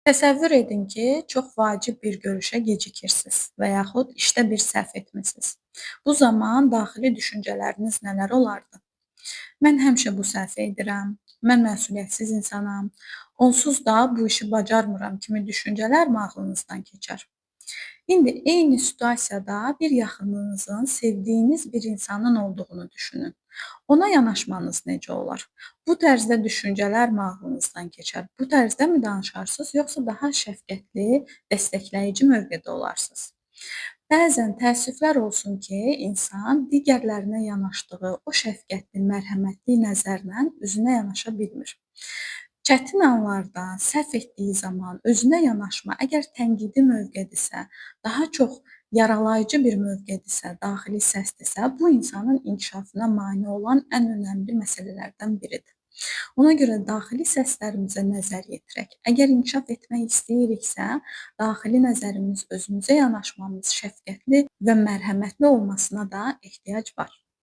Təsəvvür edin ki, çox vacib bir görüşə gecikirsiniz və yaxud işdə bir səhv etmisiniz. Bu zaman daxili düşüncələriniz nələr olardı? Mən həmişə bu səhvi edirəm, mən məsuliyyətsiz insanam, onsuz da bu işi bacarmıram kimi düşüncələrmi ağlınızdan keçər? İndi eyni situasiyada bir yaxınınızın, sevdiyiniz bir insanın olduğunu düşünün. Ona yanaşmanız necə olar? Bu tərzdə düşüncələrmi ağlınızdan keçər? Bu tərzdə mi danışarsınız, yoxsa daha şəfqətli, dəstəkləyici mövqedə olarsınız? Bəzən təəssüflər olsun ki, insan digərlərinə yanaşdığı o şəfqətli, mərhəmətli nəzərlə özünə yanaşa bilmir. Çətin anlarda, səhv etdiyi zaman özünə yanaşma, əgər tənqidi mövqedirsə, daha çox yaralayıcı bir mövqedirsə, daxili səsdirsə, bu insanın inkişafına mane olan ən önəmli məsələlərdən biridir. Ona görə daxili səslərimizə nəzər yetirək. Əgər inkişaf etmək istəyiriksə, daxili nəzərimiz, özümüzə yanaşmamız şəfqətli və mərhəmətli olmasına da ehtiyac var.